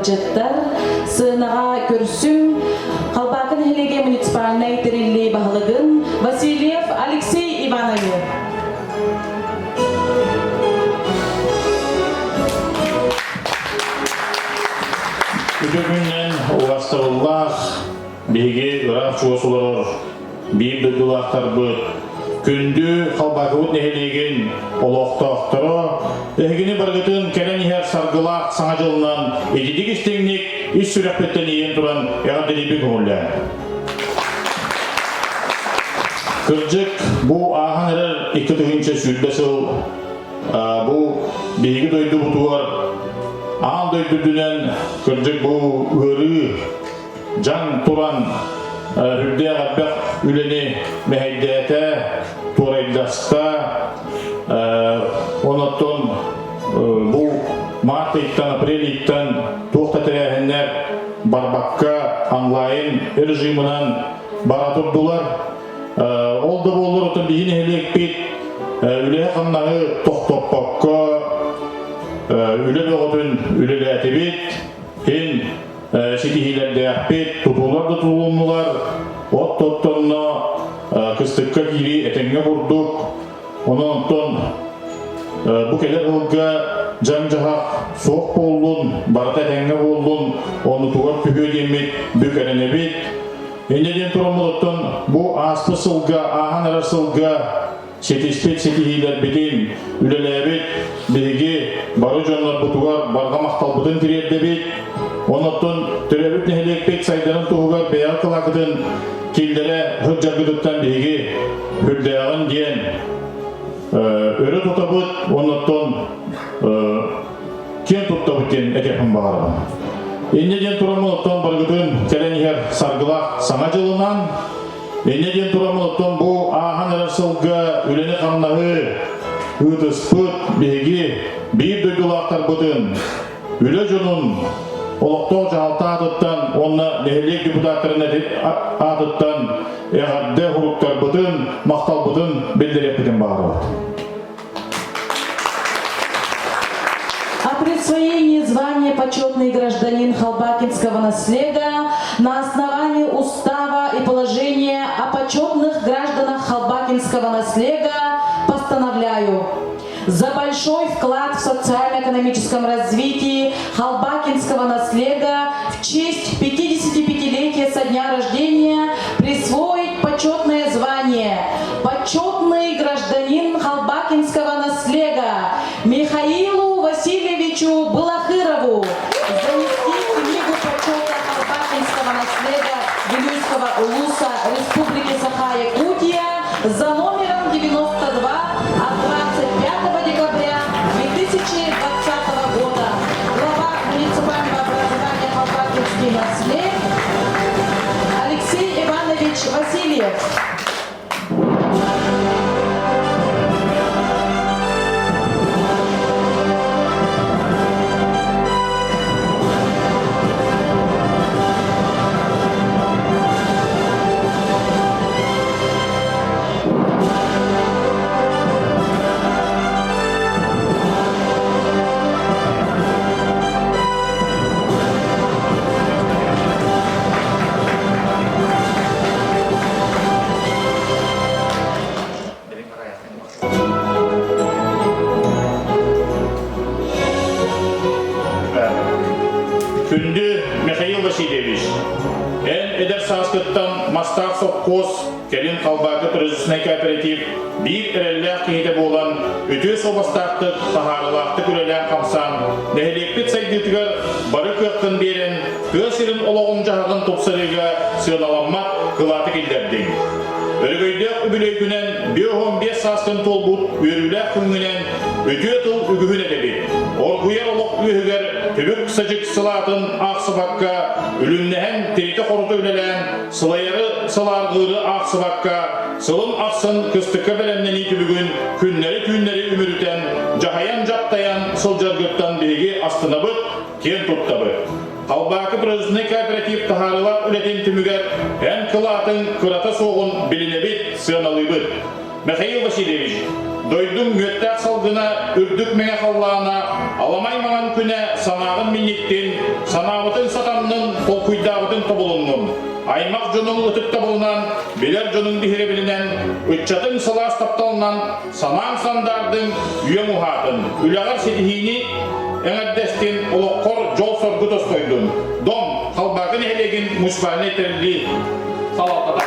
ыалдьыттар, сыанаҕа көрсүҥ Халбаакы нэһилиэгэ муниципальнай тэриллии баһылыгын Васильев Алексей Иванович. Үтүө күнүнэн убастабыллаах биһиги ыраах чугас олорор биир дойдулаахтарбыт, күндү Халбаакыбыт нэһилиэгин олохтоохторо, эһигини барыгытын кэлэн иһэр саргылаах Саҥа дьылынан ититик истиҥник ис сүрэхпиттэн ийэн туран эҕэрдэлиирбин көҥүллээн. Кырдьык, бу ааһан эрэр 2020 сыл бу биһиги дойдубутугар аан дойду үрдүнэн кырдьык бу ыарыы дьаҥ туран үрдээх элбэх үлэни мэһэйдээтэ, туорайдаста. Онон бу март ыйтан, апрель ыйтан туох да тэрээһиннэр барбакка онлайн режимынан бара турдулар. Ол да буоллар отон биһи нэһилиэкпит үлэһи-хамнаһы тохтоппокко үлэ бөҕөтүн үлэлээтибит. Ин ситиһиилэрдээхпит, тутуулар да тутулуннулар, от оттонно, кыстыкка киирии этэҥҥэ курдук. Онон онтон бу кэлэр сылга дьаҥ-дьаһах суох буоллун, барыта этэҥҥэ буоллун, оннутугар түһүө диэммит бүк эрэнэбит. Инньэ диэн тураммыт оттон бу ааспыт сылга, ааһан эрэр сылга ситиспит ситиһиилэрбитин, үлэлээбит биһиги бары дьоннорбутугар барҕа махталбытын тириэрдэбит. Оннуттан төрөөбүт нэһилиэкпит сайдарын туһугар бэйэҕит кылаакытын киллэрэ сылдьаргытыттан биһиги үрдээҕин диэн өрө тутабыт, оннуттан киэн туттабыт диэн этиэхпин баҕарабын. Инньэ диэн тураммын оттон барыгытын кэлэн иһэр саргылаах Саҥа дьылынан Инньэ диэн тураммын оттон бу ааһан эрэр сылга үлэни-хамнаһы ыытыспыт биһиги биир дойдулаахтарбытын, үлэ дьонун олохтоох дьаһалта аатыттан уонна нэһилиэк депутаттарын аатыттан эҕэрдэ суруктарбытын, махталбытын биллэриэхпитин баҕарабыт. О присвоении звания «Почетный гражданин Халбакинского наслега» на основании Устава и положения о почетных гражданах Халбакинского наслега постановляю за большой вклад в социально-экономическом развитии Халбакинского наслега в честь 55-летия со дня рождения присвоить почетное звание «Почетный гражданин Халбакинского наслега» Михаилу Васильевичу Балахырову занести в книгу почета Халбакинского наслега Вилюйского улуса Республики Саха-Якутия за номером 92 от 25 декабря 2020 года. Глава муниципального образования Халбакинский наслед Алексей Иванович Васильев. Күндү Михаил Васильевич, эн эдэр сааскыттан мастаах сопхуос, кэлин Халбаакы производственнай кооператив биир эрэллээх киһитэ буолан, үтүө суобастаахтык, таһаарыылаахтык үлэлээн-хамсаан, нэһилиэкпит сайдыытыгар бары кыаххын биэрэн, тыа сирин олоҕун-дьаһаҕын тупсарыыга сыаналаммат кылааты киллэрдиҥ. Өрөгөйдөөх үбүлүөйгүнэн 55 сааскын туолбут үөрүүлээх күҥҥүнэн үтүө тыл үгүһүн этэбит. Оргуйар олох үөһүгэр түбүк-садьык сылаатын аахсыбакка, үлүмнэһэн тиритэ-хорута үлэлээн, сылайары сылааргыыры аахсыбакка, сылын ахсын кыстыкка бэлэмнэнии түбүгүн күннэри-түүннэри үмүрүтэн, дьаһайан-дьаптайан сылдьаргыттан биһиги астынабыт, киэн туттабыт. Халбаакы производственнай кооператив таһаарыылаах үлэтин түмүгэр эн кылаатыҥ кырата суоҕун билинэбит, сыаналыыбыт. Михаил Васильевич, дойдуҥ мүөттээх салгына, үрдүк мэҥэ халлаана, аламай маҥан күнэ санааҕын минньиттин, санаабытын сатаннын, толкуйдаабытын тобулуннун. Аймах дьонуҥ ытыктабылынан, билэр дьонуҥ биһирэбилинэн, ыччатыҥ сылаас тапталынан санааҥ сандаардын, үйэҥ уһаатын, үлэҕэр ситиһиини эҥэрдэстин, олоххор дьол-соргу тосхойдун. Дом, Халбаакы нэһилиэгин муниципальнай тэриллии салалтата.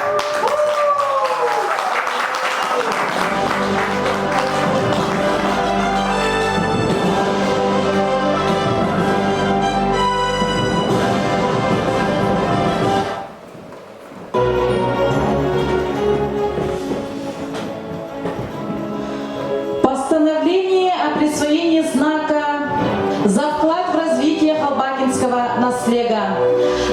Постановление о присвоении знака за вклад в развитие Халбакинского наслега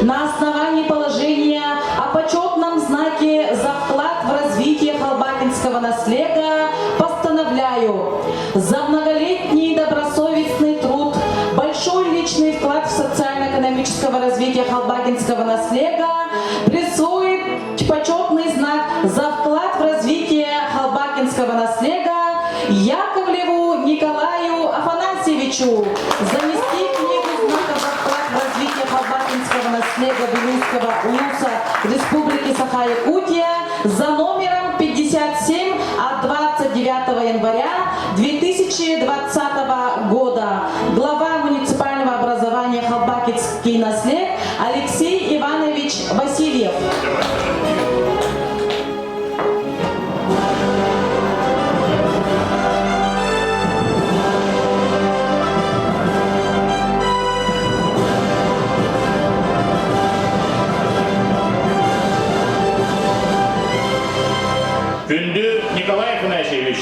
на основании положения о почетном знаке за вклад в развитие Халбакинского наслега постановляю за многолетний добросовестный труд, большой личный вклад в социально-экономического развития Халбакинского наслега присвоить почетный знак за вклад в развитие Халбакинского наслега Яковлеву Николаю Афанасьевичу занести книгу знаков за вклад в развитие Халбакинского наслега Белинского улуса Республики Саха-Якутия за номером 57 от 29 января 2020 года. Глава муниципального образования Халбакинский наслед Алексей Иванович Васильев. Күндү Николай Афанасьевич,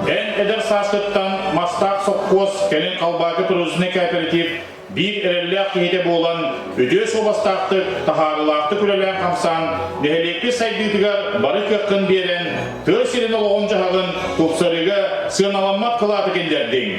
эн эдэр сааскыттан мастаах сопхуос кэлин Халбаакы туризмный кооператив биир эрэллээх киһитэ буолан, үтүө суобастаахтык, таһаарыылаахтык үлэлээн-хамсаан, нэһилиэкпит сайдыытыгар бары кыаххын биэрэн, тыа сирин олоҕун-дьаһаҕын тупсарыыга сыаналаммат кылааты киллэрдиҥ.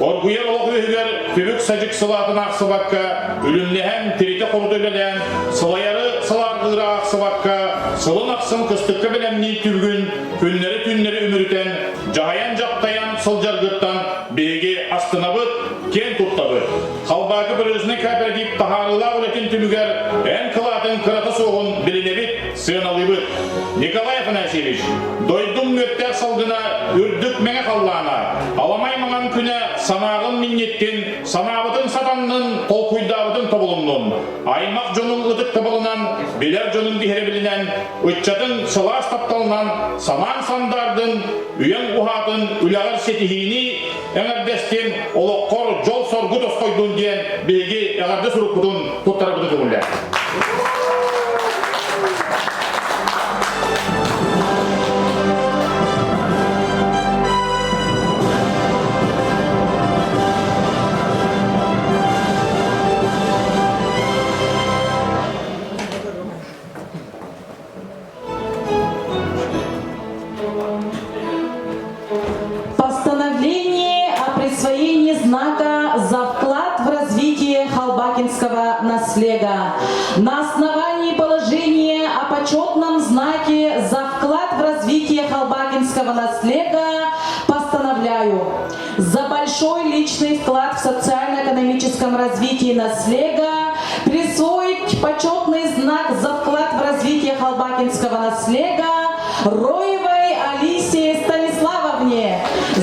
Оргуйар олох үөһүгэр түбүк-садьык сылаатын аахсыбакка, үлүмнэһэн, тиритэ-хорута үлэлээн, сылайары сылааргыыры аахсыбакка, сылын ахсын кыстыкка бэлэмниир түбүгүн күннэри-түүннэри үмүрүтэн, дьаһайан-дьаптайан сылдьаргыттан биһиги астынабыт, киэн туттабыт. Халбаакы Бережный кооператив таһаарыылаах үлэтин түмүгэр эн кылаатын кырата суоҕун билинэбит, сыаналыыбыт. Николай Афанасьевич, дойдум мүөттээх салгына үрдүк мэҥэ халлаана, аламай маҥан күнэ санааҕын минньиттин, санаабытын сатаннын, толкуйдаабытын тобулуннун. Аймах дьонуҥ ытыктабылынан, билэр дьонуҥ биһирэбилинэн, ыччатыҥ сылаас тапталынан санааҥ сандаардын, үйэҥ уһаатын, үлэҕэр ситиһиини эҥэрдэстин, олоххор дьол-соргу тосхойдун диэн биһиги эҕэрдэ сурукпутун туттарабытын көҥүллээх. Постановление о присвоении знака за вклад в развитие халбакинского наслега. На основании положения о почетном знаке за вклад в развитие халбакинского наслега постановляю за большой личный вклад в социально-экономическом развитии наслега присвоить почетный знак за вклад в развитие халбакинского наслега Роевой Алисе Станиславовне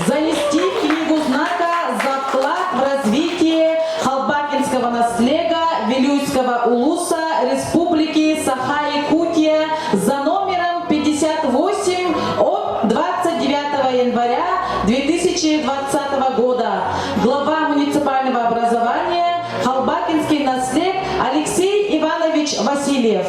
занести в книгу знака за вклад в развитие халбакинского наслега Вилюйского улуса Республики Саха-Якутия за номером 58 от 29 января 2020 года. Глава муниципального образования Халбакинский наслед Алексей Иванович Васильев.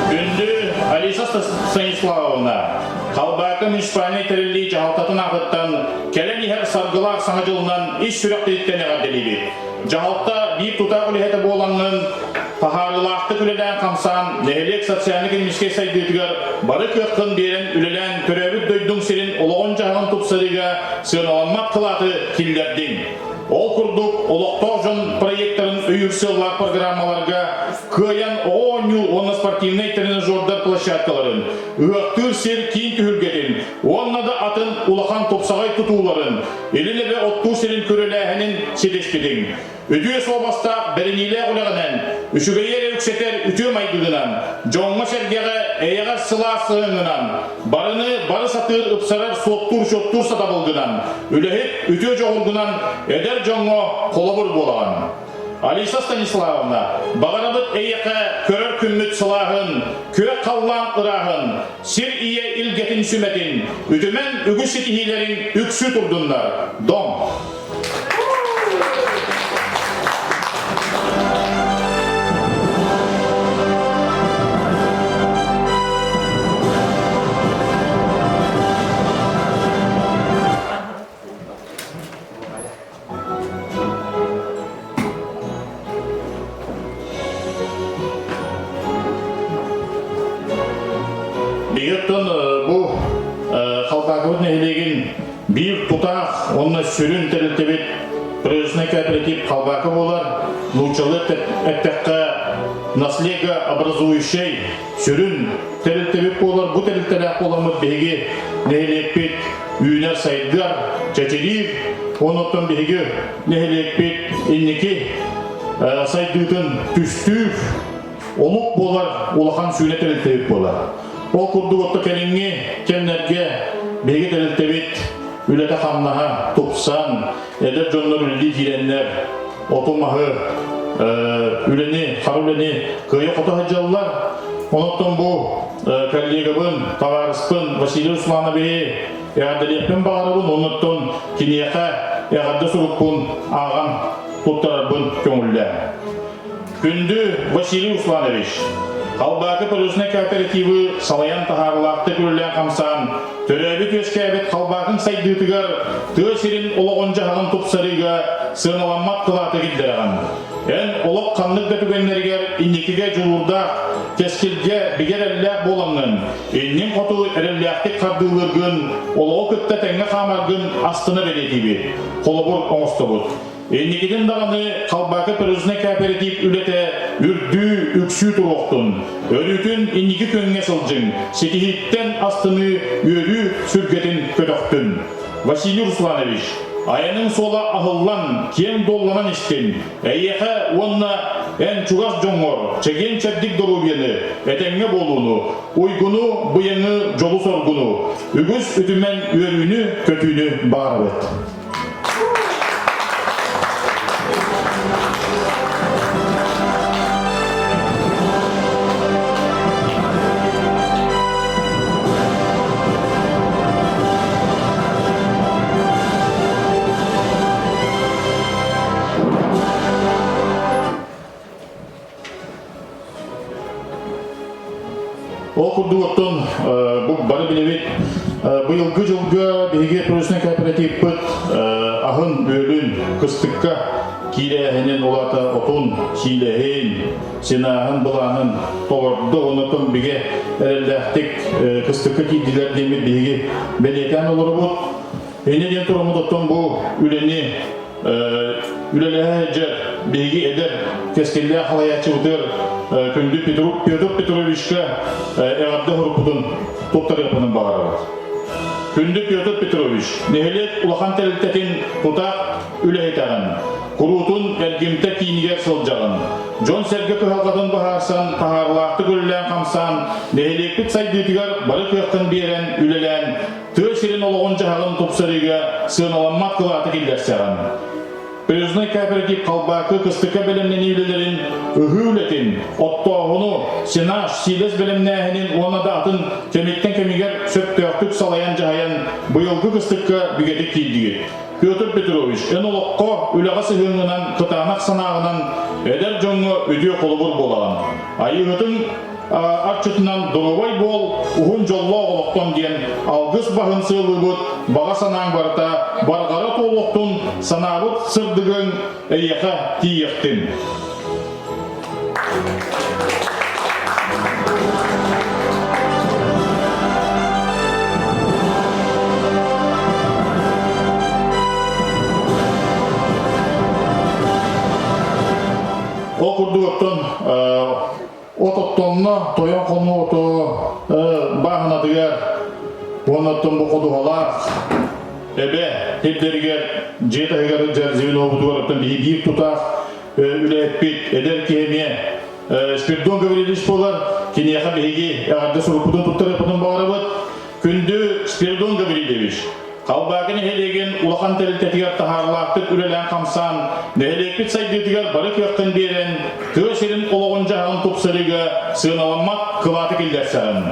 Күндү Алиса Станиславовна, Халбаакы муниципальнай тэриллии дьаһалтатын аатыттан кэлэн иһэр саргылаах саҥа дьылынан ис сүрэхтириттэн эҕэрдэлиибит. Дьаһалта биир тутаах үлэһитэ буолаҥҥын, таһаарыылаахтык үлэлээн-хамсаан, нэһилиэк социально-экономическай сайдыытыгар бары кыаххын биэрэн үлэлээн төрөөбүт дойдуҥ сирин олоҕун-дьаһаҕын тупсарыыга сыаналаммат кылааты киллэрдиҥ. Ол курдук, олохтоох дьон проектарын өйүүр сыаллаах программаларга кыайан оҕо оонньуур уонна спортивнай тренажердар площадкаларын, ыһыахтыыр сир киин түһүлгэтин уонна да атын улахан тупсаҕай тутууларын, Илин Эбэ оттуу сирин күрүөлээһинин ситиспитиҥ. Үтүө суобастаах бэриниилээх үлэҕинэн, үчүгэйи эрэ үксэтэр үтүө майгыгынан, дьоҥҥо-сэргэҕэ эйэҕэс сылаас сыһыаҥҥынан, барыны бары сатыыр ыпсарар суоттуур-чуоттуур сатабылгынан, үлэһит үтүө дьоҕургунан эдэр дьоҥҥо холобур буолаҕын. Алиса Станиславовна, баҕарабыт эйиэхэ көрөр күммүт сылааһын, күөх халлаан ырааһын, сир ийэ илгэтин сүмэтин, үтүмэн үгүс ситиһиилэриҥ үксүү турдуннар. Дом! Биһиги бу Халбаакыбыт нэһилиэгин биир тутаах уонна сүрүн тэрилтэбит Производственный кооператив Халбаакы буолар. Нууччалыы эттэххэ наследие образующай сүрүн тэрилтэбит буолар. Бу тэрилтэлээх буоламмыт биһиги нэһилиэкпит үүнэр сайдар, чэчириир. Онуттан биһиги нэһилиэкпит инники сайдыытын түстүүр олук буолар улахан сүүнэ тэрилтэбит буолар. Ол курдук отто кэлиҥҥи кэмнэргэ биһиги тэрилтэбит үлэтэ-хамнаһа тупсан, эдэр дьоннор үлэлии киирэннэр оту-маһы, үлэни, хара үлэни кыайа-хото сылдьаллар. Онон бу коллегабын, табаарыспын Василий Руслановиһы эҕэрдэлиэхпин баҕарабын, оннуттан киниэхэ эҕэрдэ сурукпун ааҕан туттарарбын көҥүллээн. Күндү Василий Русланович, Халбаакы полюсный кооперативы салайан таһаарылаахтык үлэлээн-хамсаан, төрөөбүт-үөскээбит Халбаакын сайдыытыгар тыа сирин олоҕун-дьаһаҕын тупсарыыга сыаналаммат кылааты киллэрэҕин. Эн олох ханнык да түгэннэригэр инникигэ дьулуурдаах, кэскилгэ бигэ эрэллээх буолаҥҥын, инниҥ хоту эрэллээхтик хардыылыыргын, олоҕу кытта тэҥҥэ хаамаргын астына бэлиэтиибит, холобур оҥостобут. Инникитин даҕаны Халбаакы пырыжнай кооператив үлэтэ үрдүү, үксүү туруохтун. Өрүүтүн инники күөҥҥэ сылдьыҥ, ситиһииттэн астыныы, үөрүү сүргэтин көтөхтүн. Василий Русланович, айаныҥ суола аһыллан, киэҥ дуолланан истин. Эйиэхэ уонна эн чугас дьоҥҥор чэгиэн-чэбдик доруобуйаны, этэҥҥэ буолууну, уйгуну, быйаҥы, дьолу-соргуну, үгүс үтүмэн үөрүүнү-көтүүнү баҕарабыт. Ол курдук оттон бу бары билэбит быйылгы дьылга биһиги производственнай кооперативпыт аһын-үөлүн кыстыкка киирээһинин улаата отун, сиилэһин, сенааһын былаанын толордо онотон бигэ эрэллээхтик кыстыкка киирдилэр диэммит биһиги бэлиэтээн олоробут. Инньэ диэн тураммыт оттон бу үлэни үлэлэһэ сылдьар биһиги эдэр кэскиллээх халайааччыбытыгар күндү Петр Петровичка эҕэрдэ хоруппутун туттарыахпытын баҕарабыт. Күндү Петр Петрович, нэһилиэк улахан тэрилтэтин тутаах үлэһитэҕин, куруутун эргимтэ киинигэр сылдьаҕын. Дьон-сэргэ кыһалҕатын быһаарсан, таһаарылаахтык үлэлээн-хамсаан, нэһилиэкпит сайдыытыгар бары кыаххын биэрэн үлэлээн, тыа сирин олоҕун-дьаһаҕын тупсарыыга сыаналаммат кылааты киллэрсэҕин. Признай кооператив Халбаакы кыстыкка бэлэмнэнии үлэлэрин, ыһыы үлэтин, оттооһуну, сенаж, сиилэс бэлэмнээһинин уонна да атын кэмиттэн кэмигэр сөптөөхтүк салайан-дьаһайан быйылгы кыстыкка бигэтик киирдигит. Петр Петрович, эн олоххо, үлэҕэ сыһыаҥҥынан, кытаанах санааҕынан эдэр дьоҥҥо үтүө холобур буолаҕын. Айыыһытыҥ арчытынан доруобай буол, уһун дьоллоох олохтон диэн алгыс баһын сыалыыбыт, баҕа санааҥ барыта барҕара туолуохтун, санаабыт сырдыгыҥ эйиэхэ тиийиэхтин. оттонно, тойон хонуоту бааһынатыгар уонна оттон бу ходуһалаах эбэ сирдэригэр дьиэ таһыгар сылдьар звенобутугар оттон биһи биир тутаах үлэһиппит эдэр киһи эмиэ Спиридон Гаврильевич буолар. Киниэхэ биһиги эҕэрдэ сурукпутун туттарыахпытын баҕарабыт. Күндү Спиридон Гаврильевич, Халбаакы нэһилиэгин улахан тэрилтэтигэр таһаарылаахтык үлэлээн-хамсаан, нэһилиэкпит сайдыытыгар бары кыаххын биэрэн, тыа сирин олоҕун-дьаһаҕын тупсарыыга сыаналаммат кылааты киллэрсэҕин.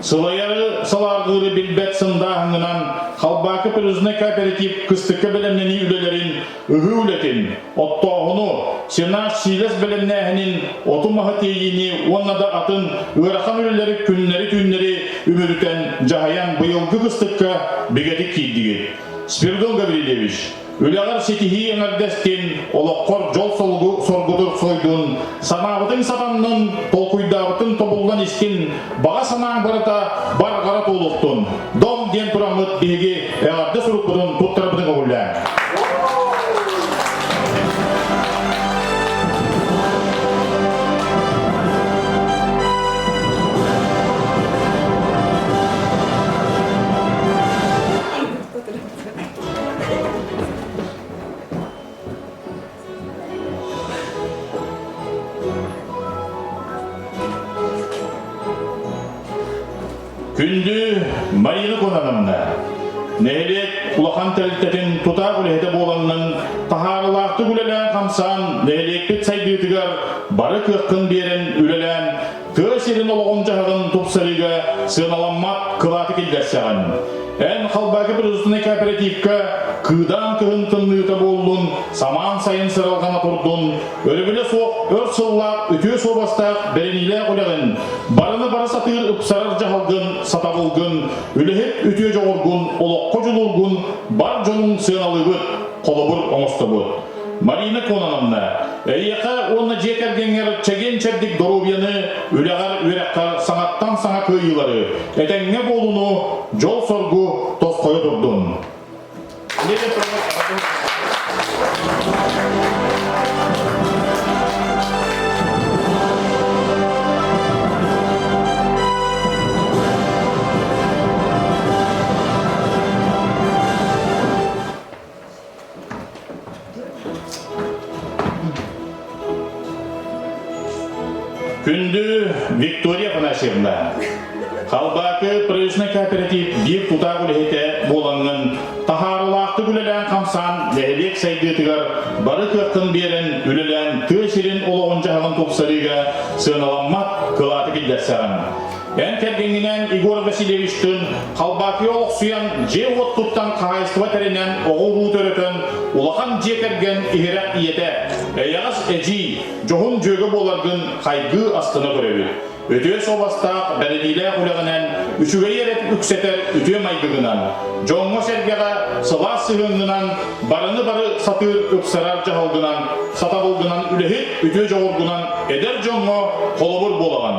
Сылайары салааргыыры билбэт сындааһыҥҥынан Халбаакы пирожнай кооператив кыстыкка бэлэмнэнии үлэлэрин ыһыы үлэтин, оттооһуну, сенаж сиилэс бэлэмнээһинин, оту-маһы тиэйиини уонна да атын ыарахан үлэлэри күннэри-түүннэри үмүрүтэн, дьаһайан быйылгы кыстыкка бигэтик киирдигит. Спиридон Гаврильевич, үлэҕэр ситиһии эҥэрдэстин, олоххор дьол-соргу соргутур сойдун, санаабытыҥ сатаннын, толкуйдаабытыҥ тобуллан истин, баҕа санааҥ барыта барҕара туолуохтун. Дом диэн тураммыт биһиги эҕэрдэ сурукпутун туттарбытын көҥүллээҥ. Күндү Марина Кононовна, нэһилиэк улахан тэрилтэтин тутаах үлэһитэ буоланнын таһаарылаахтык үлэлээн-хамсаан нэһилиэкпит сайдыытыгар бары кыаххын биэрэн үлэлээн тыа сирин олоҕун-дьаһаҕын тупсарыыга сыаналаммат кылааты киллэрсэҕин. Эн Халбаакы производственнай кооперативка кыыдаан кыһын тымныыта буоллун, самаан сайын сыралҕана турдун, өрөбүлэ суох өр сыллаах үтүө суобастаах бэриниилээх үлэҕин, барыны бары сатыыр ыпсарар дьаһалгын, сатабылгын, үлэһит үтүө дьоҕургун, олоххо дьулуургун бар дьонуҥ сыаналыыбыт, холобур оҥостобут. Марина Кононовна, эйиэхэ уонна дьиэ кэргэҥҥэр чэгиэн-чэбдик доруобуйаны, үлэҕэр, үөрэххэр саҥаттан саҥа кыайыылары, этэҥҥэ буолууну, дьол-соргу тосхойо турдун! Күндү Виктория Афанасьевна, Халбаакы Прыжный кооператив биир тутаах үлэһитэ буолаҥҥын, таһаарылаахтык үлэлээн-хамсаан нэһилиэк сайдыытыгар бары кыаххын биэрэн үлэлээн тыа сирин олоҕун-дьаһаҕын тупсарыыга сыаналаммат кылааты киллэрсэҕин. Эн кэргэҥҥинээн Егор Васильевичтыын Халбаакыга олохсуйан, дьиэ-уот туттан хаһаайыстыба тэринэн, оҕо-уруу төрөтөн, улахан дьиэ кэргэн иһирэх ийэтэ, эйэҕэс эдьиий, дьоһун дьүөгэ буоларгын хайгыы астына көрөбүт. Үтүө суобастаах, бэриниилээх үлэҕинэн, үчүгэйи эрэ үксэтэр үтүө майгыгынан, дьоҥҥо-сэргэҕэ сылаас сыһыаҥҥынан, барыны бары сатыыр ыпсарар дьаһалгынан, сатабылгынан үлэһит үтүө дьоҕургунан эдэр дьоҥҥо холобур буолаҕын.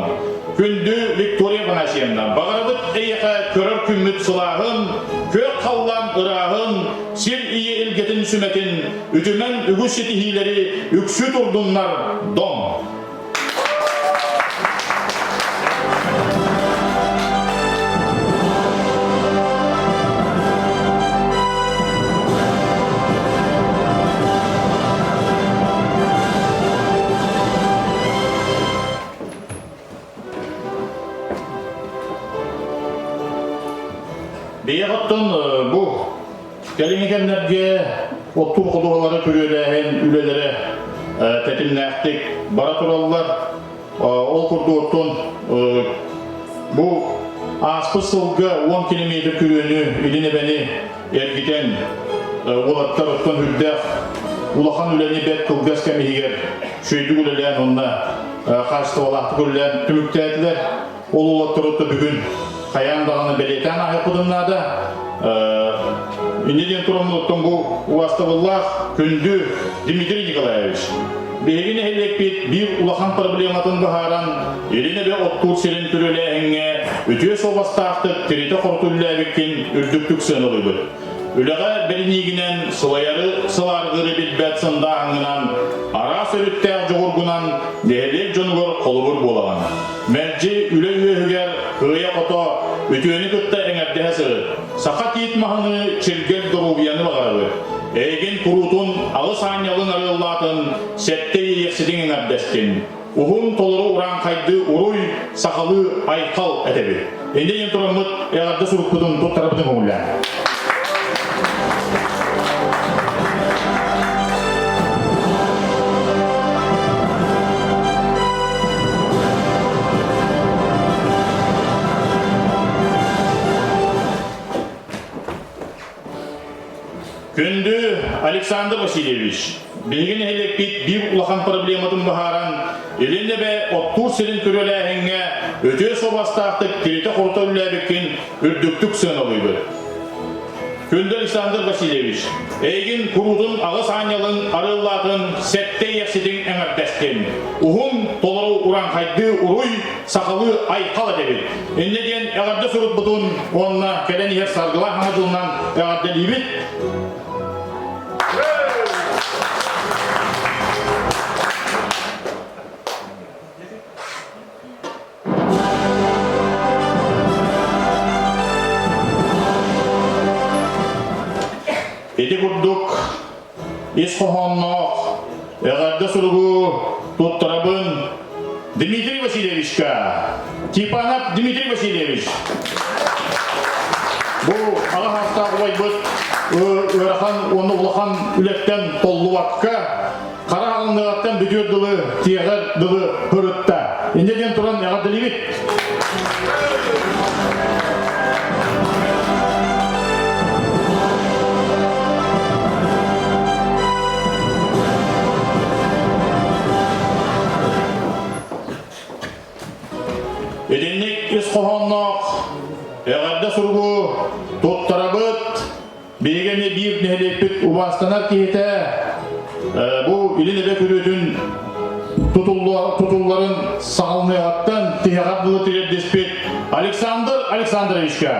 Күндү Виктория Афанасьевна, баҕарабыт эйиэхэ көрөр күммүт сылааһын, күөх халлаан ырааһын, сир ийэ илгэтин сүмэтин, үтүмэн үгүс ситиһиилэри үксүү турдуннар, дом! Биһиэхэ оттон бу кэлиҥҥи кэмнэргэ оттуур ходуһалары күрүөлээһин үлэлэрэ тэтимнээхтик бара тураллар. Ол курдук оттон бу ааспыт сылга 10 километр күрүөнү илин эбэни эргитэн уолаттар оттон үрдээх улахан үлэни бэрт кылгас кэм иһигэр үчүгэйдик үлэлээн уонна хаачыстыбалаахтык үлэлээн түмүктээтилэр. Ол уолаттар отто бүгүн хайаан даҕаны бэлиэтээн ааһыахпытын наада. Инньэ диэн тураммыт оттон бу убаастабыллаах күндү Дмитрий Николаевич, биһиги нэһилиэкпит биир улахан проблематын быһааран, Илин Эбэ оттуур сирин күрүөлээһиҥҥэ үтүө суобастаахтык тиритэ-хорута үлэлээбиккин үрдүктүк сыаналыыбыт. Үлэҕэ бэриниигинэн, сылайары сылааргыыры билбэт сындааһыҥҥынан араас Араас өрүттээх дьоҕургунан нэһилиэк дьонугар холобур буолаҕын. Мэлдьи үлэ үөһүгэр кыайа-хото, үтүөнү кытта эҥэрдэһэ сырыт. Саха тиит маһыныы чиргэл доруобуйаны баҕарабыт. Эйигин куруутун аҕыс аанньалын арыаллаатын, сэттэ иэйиэхситиҥ эҥэрдэстин. Уһун толору урааҥхайдыы уруй, сахалыы айхал этэбит. Инньэ диэн тураммыт эҕэрдэ сурукпутун туттарабытын көҥүллээн. Күндү Александр Васильевич, биһиги нэһилиэкпит биир улахан проблематын быһааран, Илин Эбэ оттуур сирин күрүөлээһиҥҥэ үтүө суобастаахтык тиритэ-хорута үлэлээбиккин үрдүктүк сыаналыыбыт. Күндү Александр Васильевич, эйигин куруутун аҕыс аанньалын арыаллаатын сэттэ иэхситиҥ эҥэрдэстин. Уһун, толору урааҥхайдыы уруй, сахалыы айхал этэбит. Инньэ диэн эҕэрдэ сурукпутун уонна кэлэн иһэр саргылаах саҥа дьылынан эҕэрдэлиибит. Ити курдук ис хоһоонноох эҕэрдэ суругу туттарабын Дмитрий Васильевичка. Типанов Дмитрий Васильевич. Бу аҕа саастаах убайбыт ыарахан уонна улахан үлэттэн толлубакка хара аҕынныгаттан бүтүөр дылы тиэҕэр дылы һырытта. Инньэ диэн туран эҕэрдэлиибит. Итинник ис хоһоонноох эҕэрдэ суругу туттарабыт. Биһиги эмиэ биир нэһилиэкпит убаастанар киһитэ бу Илин Эбэ күрүөтүн тутулларын саҕаланыаҕыттан тиһэҕэр дылы тириэрдиспит Александр Александровичка.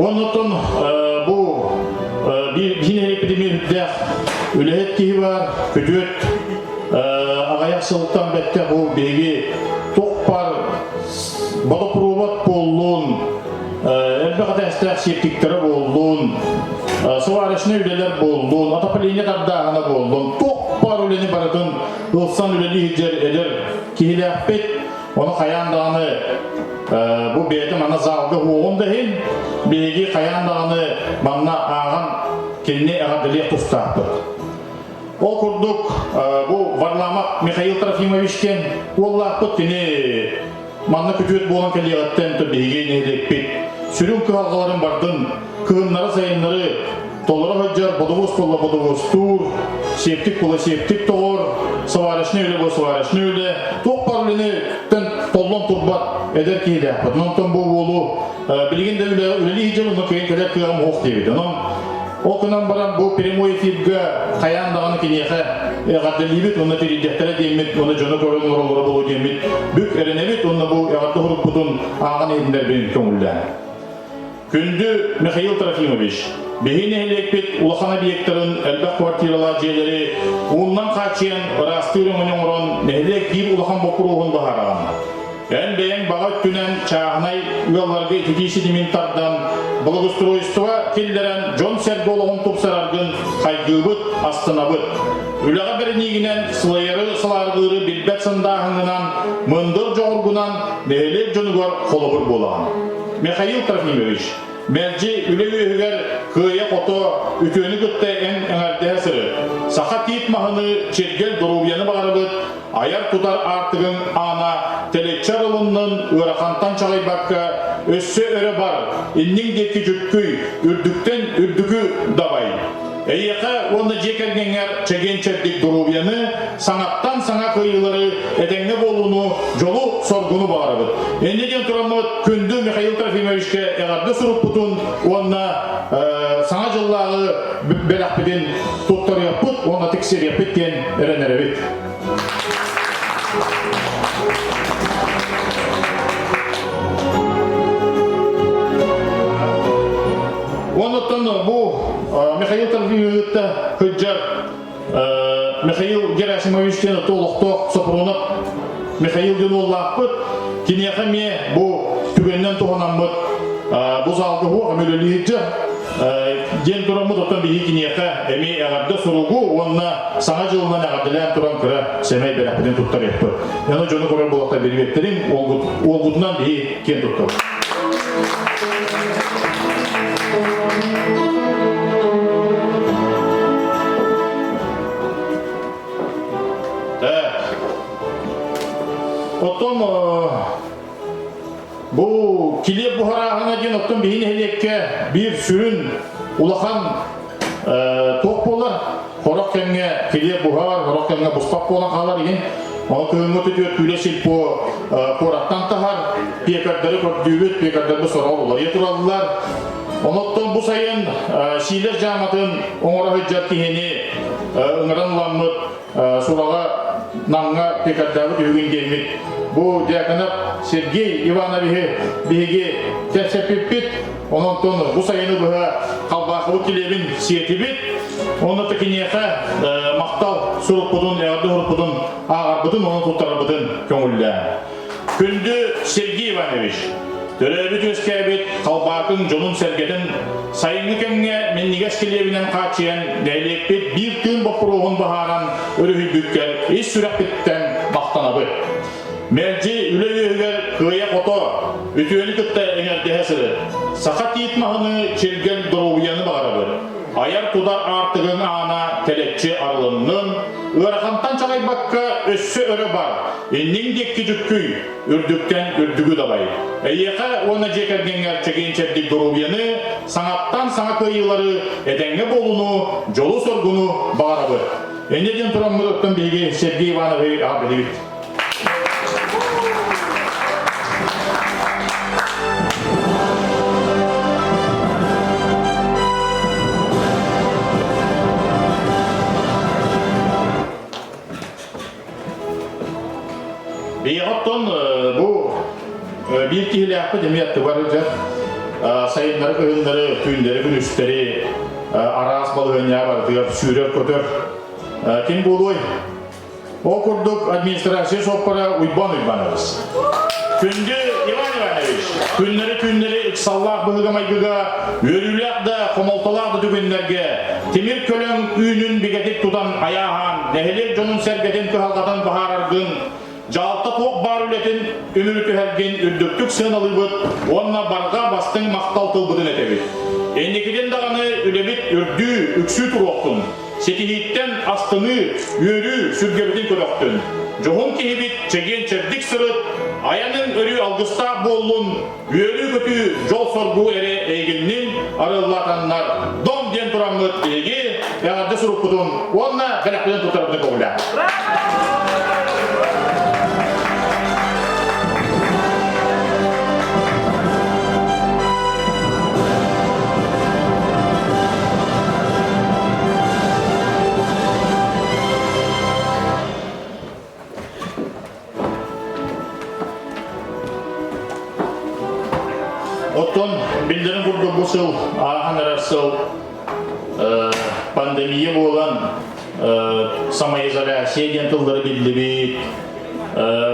Оннуттан бу биир нэһилиэкпитин үлэһит киһи бар, күтүөт аҕыйах сылтан бэттэх бу биһиги туох бар водопровод буоллун, элбэх этээстээх септиктэрэ буоллун, сварочнай үлэлэр буоллун, отопление тардааһына буоллун, туох баар үлэни барытын ылсан үлэлии сылдьар эдэр киһилээхпит. Ону хайаан даҕаны бу бэйэтэ манна залга уоҕун да иһин, биһиги хайаан даҕаны манна ааҕан кинини эҕэрдэлиэх тустаахпыт. Ол курдук бу Варламов Михаил Трофимович диэн уоллаахпыт кини Манна күтүөт буолан кэлиэҕиттэн биһиги нэһилиэкпит сүрүн кыһалҕаларын бардын кыһыннары-сайыннары толоро сылдьар бодобуос буолла бодобуостуур, септик буола септик тоҕор, сварочный үлэ буола сварочный үлэ, туох баар үлэни толлон турбат эдэр киһилээхпит. Онтон бу уолу билигин да үлэлии сылдьар, онно кыайан кэлэр кыаҕым суох диэбит. Онон Ол гынан баран бу прямой эфиргэ хайаан даҕаны киниэхэ эҕэрдэлиибит уонна тириэрдиэхтэрэ диэммит уонна дьону көрөн олороллоро буолуо диэммит бүк эрэнэбит уонна бу эҕэрдэ суругпутун ааҕан иһитиннэрбин көҥүллээн. Күндү Михаил Трофимович, биһи нэһилиэкпит улахан объектарын элбэх квартиралаах дьиэлэри ууннан хааччыйан ыраастыыр өҥөнү оҥорон нэһилиэк биир улахан боппуруоһун быһаараҕын. Эн бэйэҥ баҕа өттүнэн чааһынай ыалларга ититии ситимин тардан, благоустройство киллэрэн дьон-сэргэ олоҕун тупсараргын хайгыыбыт, астынабыт. Үлэҕэ бэриниигинэн сылайары сылааргыыры билбэт сындааһыҥҥынан, мындыр дьоҕургунан нэһилиэк дьонугар холобур буолаҕын. Михаил Трофимович, мэлдьи үлэ үөһүгэр кыайа-хото, үтүөнү кытта эн эҥэрдэһэ сырыт. Саха тиит маһыныы чиргэл доруобуйаны баҕарабыт, Айар-тутар аартыгыҥ аана тэлэччи арылыннын, ыарахантан чаҕыйбакка, өссө өрө бар, инниҥ диэки дьүккүй, үрдүктэн үрдүкү дабай. Эйиэхэ уонна дьиэ кэргэҥҥэр чэгиэн-чэбдик доруобуйаны, саҥаттан саҥа кыайыылары, этэҥҥэ буолууну, дьолу-соргуну баҕарабыт. Инньэ диэн тураммыт күндү Михаил Трофимовичка эҕэрдэ сурукпутун уонна Саҥа дьыллааҕы бэлэхпитин туттарыахпыт уонна тиксэриэхпит диэн эрэнэрэбит. Оннуттан бу Михаил Трофимовичта сылдьар Михаил Герасимович диэн олохтоох Сопрунов Михаил диэн уоллаахпыт. Киниэхэ эмиэ бу түгэнинэн туһанаммыт бу залга хуох үлэлиирдэ диэн тураммыт оттон биһи киниэхэ эмиэ эҕэрдэ суругу уонна саҥа дьылынан эҕэрдэлээн туран кыра сэмэй бэлэхпитин туттарыахпыт. Яны дьону көрөр буолахта билбэттерин уолгутунан биһи киэн туттабыт. Оттон бу килиэп буһарааһына диэн оттон биһи нэһилиэккэ биир сүрүн улахан туох буолар? Хорох кэмҥэ килиэп буһар, хорох кэмҥэ буспах буолан хаалар иһин. Ол кыһыҥҥы түтүөр күүлэ сельпо куораттан таһар, пекардары көрдүүбүт, пекардарбыт сороҕор уларыйа тураллар. Оноттон бу сайын сиилэс дьааматын оҥоро сылдьар киһини ыҥыран ыламмыт сураҕа Намҥа пекардаабыт үһүгүн диэммит. Бу Дьяконов Сергей Ивановиһы биһиги кэпсэппиппит. Онон бу сайыны быһа Халбаахыбыт килиэбин сиэтибит. Онно киниэхэ махтал сурукпутун, эҕэрдэ сурукпутун ааҕарбытын, онон туттарарбытын көҥүллээн. Күндү Сергей Иванович, төрөөбүт-үөскээбит Халбаакыҥ дьонун-сэргэтин сайыҥҥы кэмҥэ минньигэс килиэбинэн хааччыйан нэһилиэкпит биир тыын боппуруоһун быһааран өрүһүйбүккэр ис сүрэхпиттэн махтанабыт. Мэлдьи үлэ үөһүгэр кыайа-хото, үтүөнү кытта эҥэрдэһэ сырыт. Саха тиит маһыныы чиргэл доруобуйаны баҕарабыт. Айар-тутар аартыгыҥ аана тэлэччи арылыннын, ыарахантан чаҕыйбакка өссө өрө бар, инниҥ диэки дьүккүй, үрдүктэн үрдүгү дабай. Эйиэхэ уонна дьиэ кэргэҥҥэр чэгиэн-чэбдик доруобуйаны, саҥаттан саҥа кыайыылары, этэҥҥэ буолууну, дьолу-соргуну баҕарабыт. Инньэ диэн тураммыт оттон биһиги Сергей Ивановиһы аҕа билибит. Биһиги бу биир киһилээхпит эмиэ аттыбар сылдьар сайыннары кыһыннары түүннэри күнүстэри араас балаһыанньаҕа барытыгар сүүрэр-көтөр ким буолуой Ол курдук администрация суоппара Уйбан Уйбанович. Күндү Иван Иванович, күннэри-күннэри ыксаллаах быһыыга-майгыга, үөрүүлээх да, хомолтолоох да түгэннэргэ тимир көлөҥ үүнүн бигэтик тутан айааһаан, нэһилиэк дьонун-сэргэтин кыһалҕатын баһаараргын, дьаһалта туох баар үлэтин үмүрүтүһэргин үрдүктүк сыаналыыбыт уонна барҕа бастыҥ махтал тылбытын этэбит. Инникитин даҕаны үлэбит үрдүү, үксүү туруохтун. Ситиһииттэн астыныы, үөрүү сүргэбитин көтөхтүн. Дьоһун киһибит чэгиэн-чэбдик сырыт, айаныҥ өрүү алгыстаах буоллун, үөрүү-көтүү, дьол-соргу эрэ эйигиннин арыаллаатаннар дом диэн тураммыт биһиги эҕэрдэ сурукпутун уонна бэлэхпитин туттарбытын көҕүлээн. Оттон биллэрин курдук бу сыл ааһан эрэр сыл пандемия буолан самоизоляция диэн тыллары биллибит,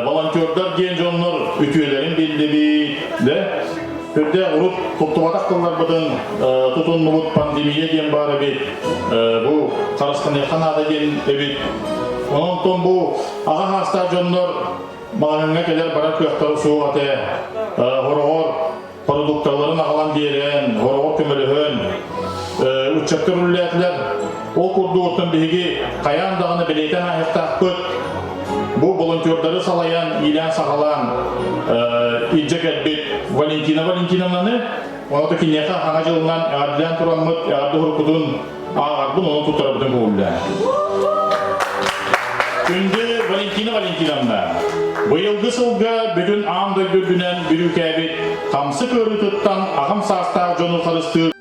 волонтердар диэн дьоннор үтүөлэрин биллибит, да? Үрдээх урут туттубатах тылларбытын тутуннубут пандемия диэн баар эбит, бу харыстаныахха наада диэн эбит. Онон бу аҕа хаастаах дьоннор маҕаһыыҥҥа кэлэр барар кыахтара суох этэ. Хороҕор продукталарын аҕалан биэрэн, хороҕор көмөлөһөн, ыччаттар үлэлээтилэр. Ол курдук оттон биһиги хайаан даҕаны бэлиэтээн ааһыахтаахпыт. Бу волонтердары салайан, иилээн-саҕалаан илдьэ кэлбит Валентина Валентиновнаны. Оното киниэхэ хаҥа дьылынан эҕэрдэлээн тураммыт эҕэрдэ уруккутун ааҕарбын ону туттарабытын көҥүллээн. Күндү Валентина Валентиновна, быйылгы сылга бүтүн аан дойду үрдүнэн бүрүүкээбит хамсык ыарыытыттан аҕам саастаах дьону харыстыыр.